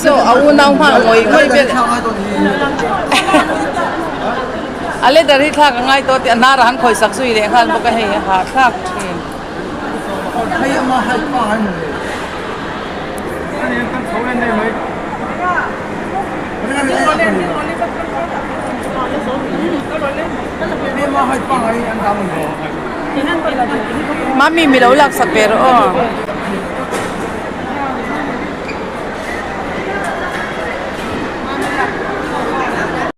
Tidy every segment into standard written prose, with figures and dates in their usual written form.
So a unau nghal ngawih ngawih vel a leather hi thlak a ngai tawh tih a hnar ah an khawisak zui leh nghal bawk a hei a hahthlak thin. Mami mi lo laksak ve rawh aw.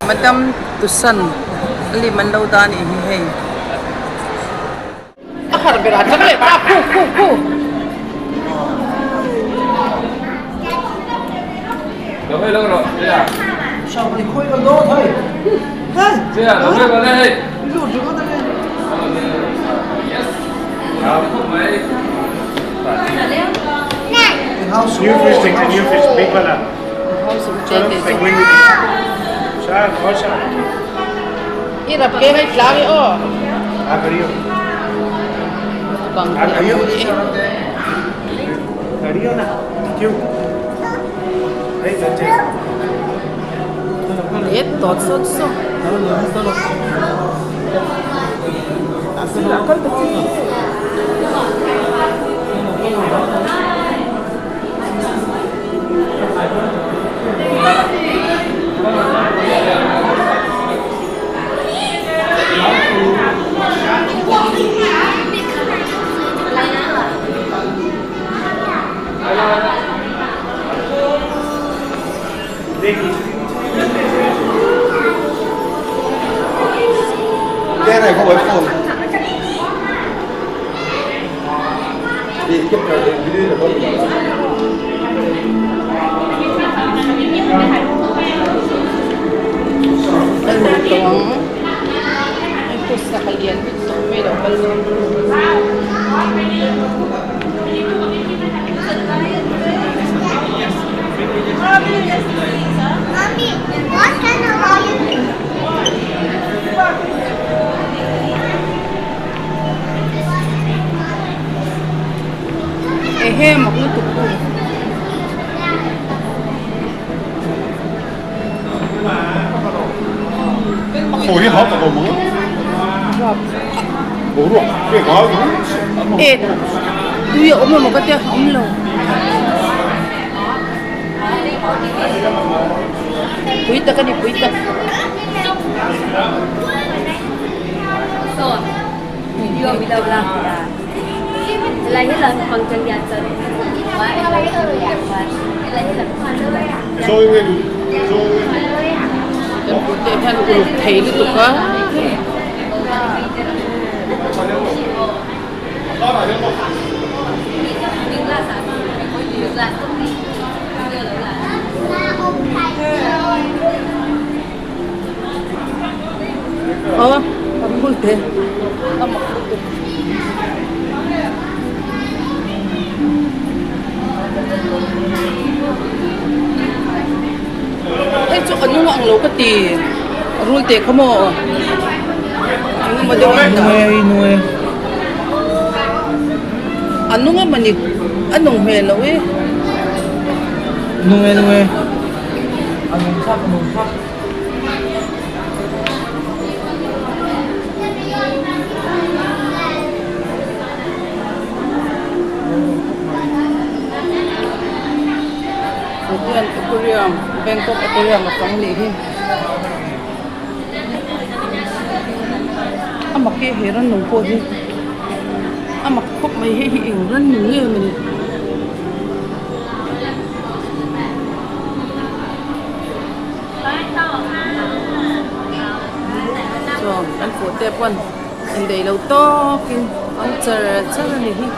Madam Tucson a lim an lo dah a nih hi hei. A har ber a tlang leh ta khu khu khu. I rap ke hei tlang i aw. Bang Let dawt sawt sawt. Kan hmu tawh ang hei pustaka lian lutuk mai a lo kal dawn. Ehe mak lutuk u. E tui a awm emaw ka tia awm lo. Pui tak a ni pui tak. Kan pute hian uluk thei lutuk a. Aw a phul te a mak lutuk. Hei chu a nung ang lo ka ti rul te kha maw eng emaw deuh an dah a nung emaw ni a nung hmel loh e. Nung e nung e a nung thak a nung thak. Hian aquarium Bangkok aquarium a fang nih hi a mak hi he rannung pawh hi a mak khawp mai hei hi eng rannung nge mawni. Chuan kan fuh te pawn indaih lo tawkin an char char a ni hi.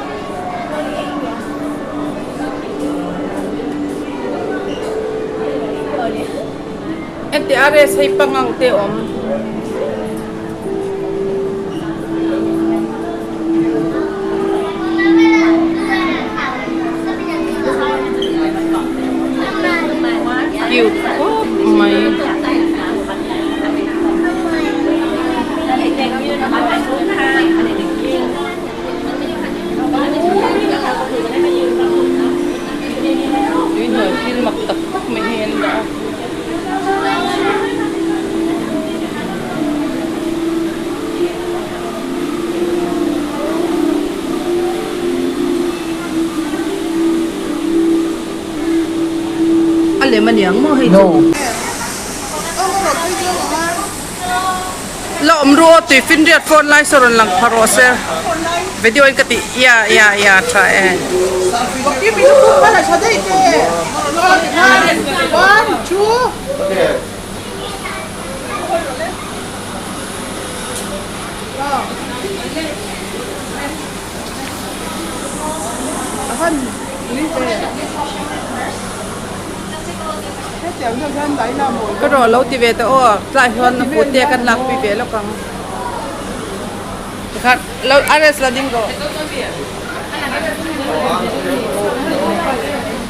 Heti a rest hei pangang te a awm. Cute khawp mai. A lem aniang maw hei chu. La awm ru aw tui finriat phone lai saw rawn lang pha rawh se video in ka tih ya ya ya tha e. Ka rawh lo ti ve ta aw tlai hian a pute kan lak pui ve lawk ang tikhan lo arrest la ding rawh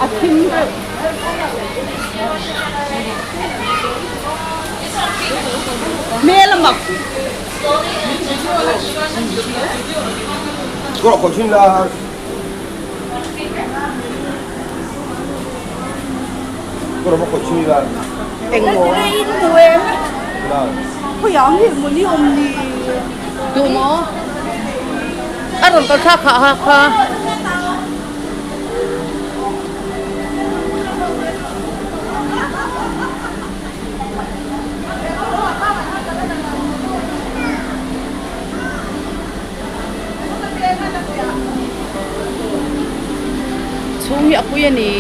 a thim reuh hmel a mak. Duh maw? A rawn kal thlak khah ha kha. Chhung hi a pui a ni.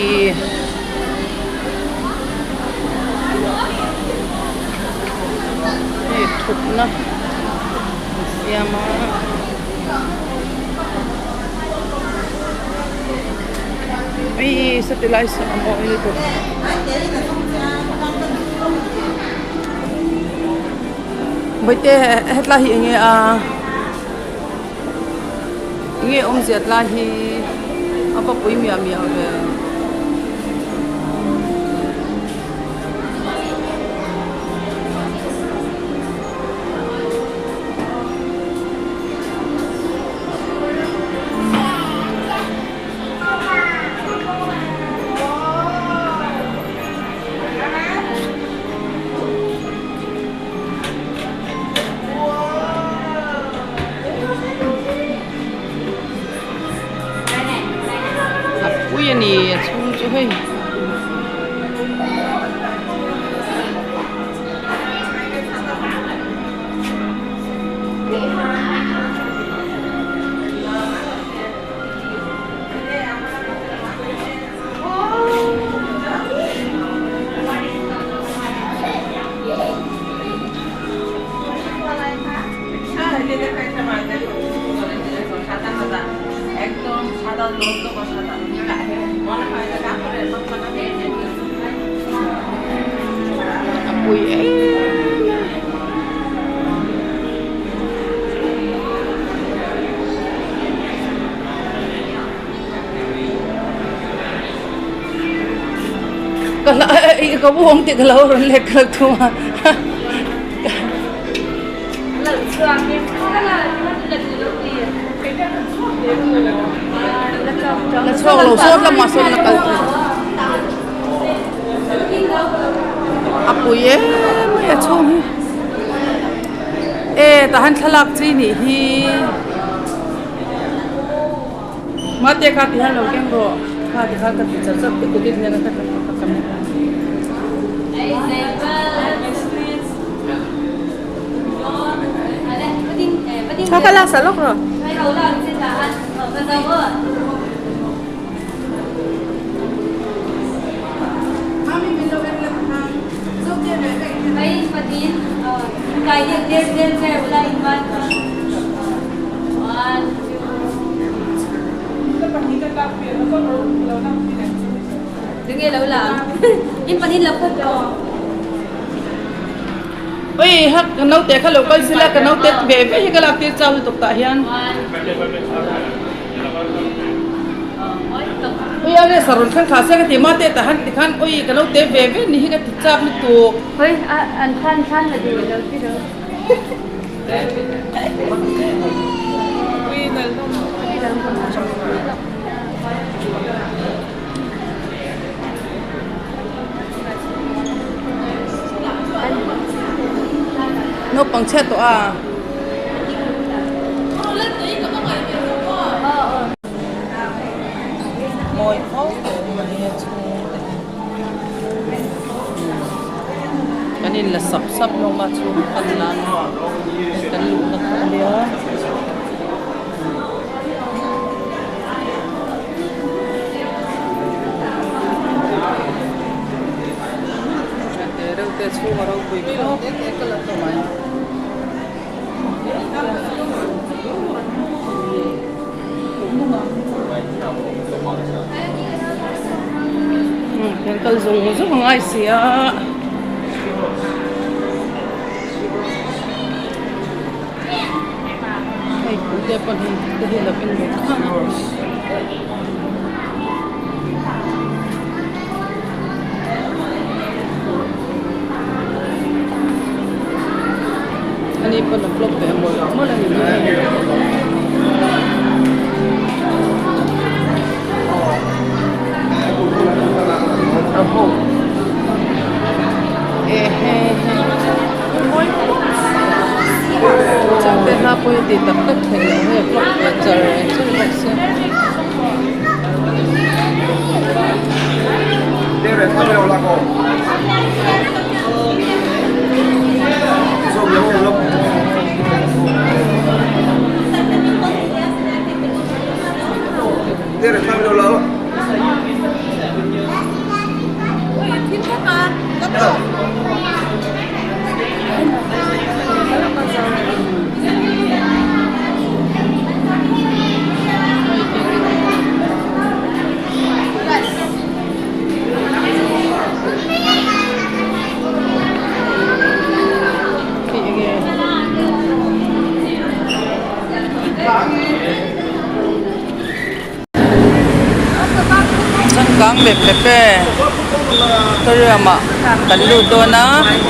Hei thutna an siam a. Hei sati lai saw a mawi lutuk. Bawihte hetlai hi enge a enge awmzia tlai hi a va pui miah miah ve. A pui a ni a chhung chu hei. A pui em a. Ka hla eh ka buang tih ka lo rawn lek kal thung a. La chhuak lo sawt lamah sawn la kal thei. A pui em mai a chhung hi. E tahan thlalak chi nih hi. Mate kha ti hian lo keng rawh kha ti khan ka ti chat chat te kut in hian ka ka ka Kha ka lak sa lawk rawh. Oi hak ka naute kha lo kal sila ka naute ve ve hi ka lak tir chau lutuk tah hian. Oi a resa rawn thleng thla se ka ti mate tah han tikhan oi ka naute ve ve ni hi ka ti chak lutuk. Oi an thlan thlan la duh lo ti lo. Naupang chhiat tawh a. Mawi khawp mai a chhung te hi. in la sap sap hlawm a chhung pan nan hei kan luhna kha a nia. Te reuh te chhung a ropui khawp mai. Kan kal zung zung a ngai si a. Hei pute pahnih te hi lo en ve kha. Ani pawn a vlog ve mawlh mawlh a ni mai. Changte hla pawh hi tih tak tak theih loh hei vlog ve char char bawk sia. Changkang lep lep e aquarium ah kan lut dawn a hei.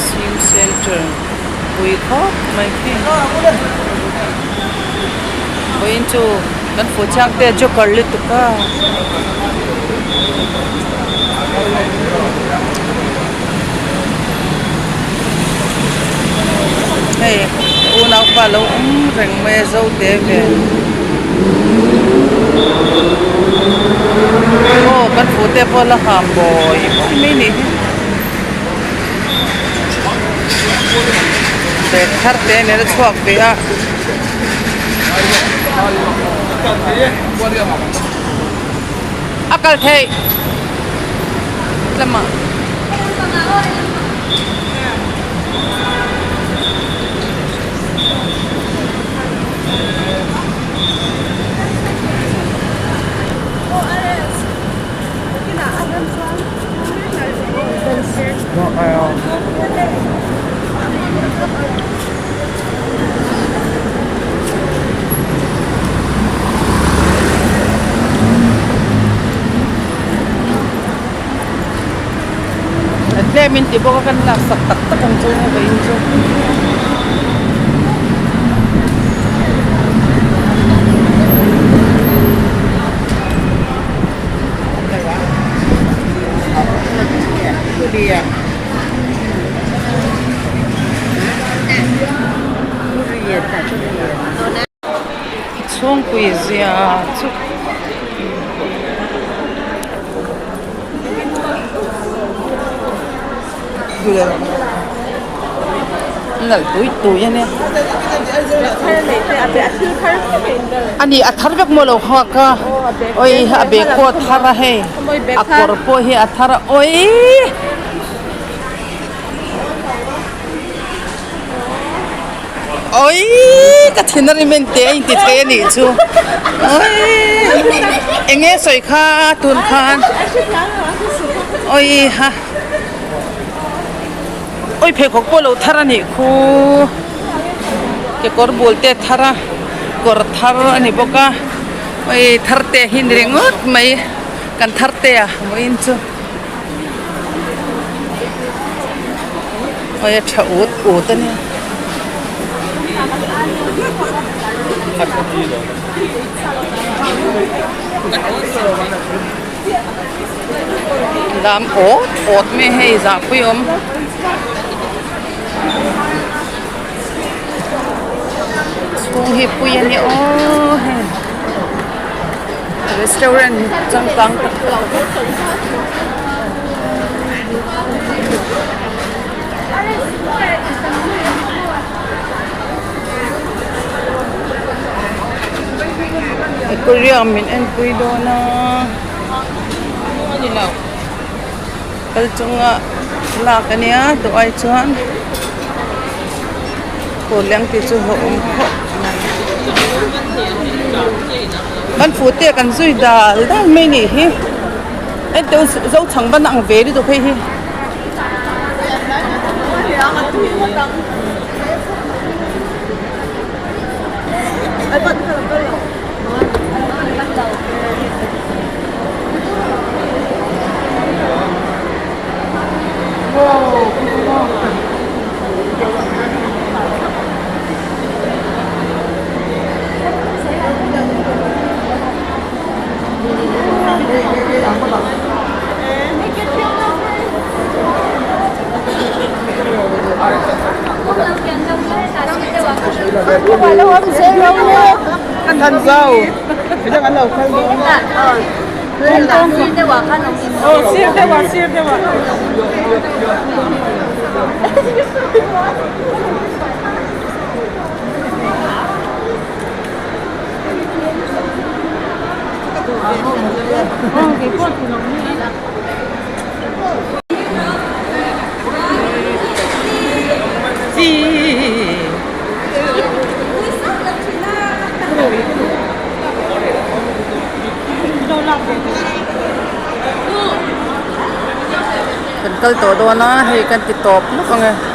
Sim center pui khawp mai khi vawiin chu kan fuh chhiak te a joker lutuk a. Hei unaupa lo awm reng mai a zo te ve aw kan fuh te pawh la ham bawi bawi mai ni hi. Bag thar te nen a chhuak ve a. A kal theih lamah. Tlem in ti bawk a kan laksak tak tak ang chu vawiin chu. Chhungpui zia chu nalh tui tui a nia a ni a thar vek maw lo nghak a oi a bag pawh a thar a hei a kawr pawh hi a thar a oi. Awii ka thin a rim en teh a inti thei a nih chu awii eng nge sawi kha tun khan awii ha awi pheikhawk pawh lo thar a nih khu kekawr bul te a thar a kawr thar a ni bawk a awii thar te hi ni ringawt mai kan thar te a vawiin chu. Hei a tha ut ut a nia. Lam awt awt mai hei zahpui awm. Chhung hi pui a nia aw hei. Restaurant changkang tak tak Aquarium min enpui dawn a kal chunga lak ania duh ai chuan phul leng tih chu a awm khawp mai kan fu te kan zui dal dal mai nih hi enteh zochhang ban a ang ve lutuk hei hi. Kan zo Kan kal tawh dawn a hei kan ti tawp lawk ang e.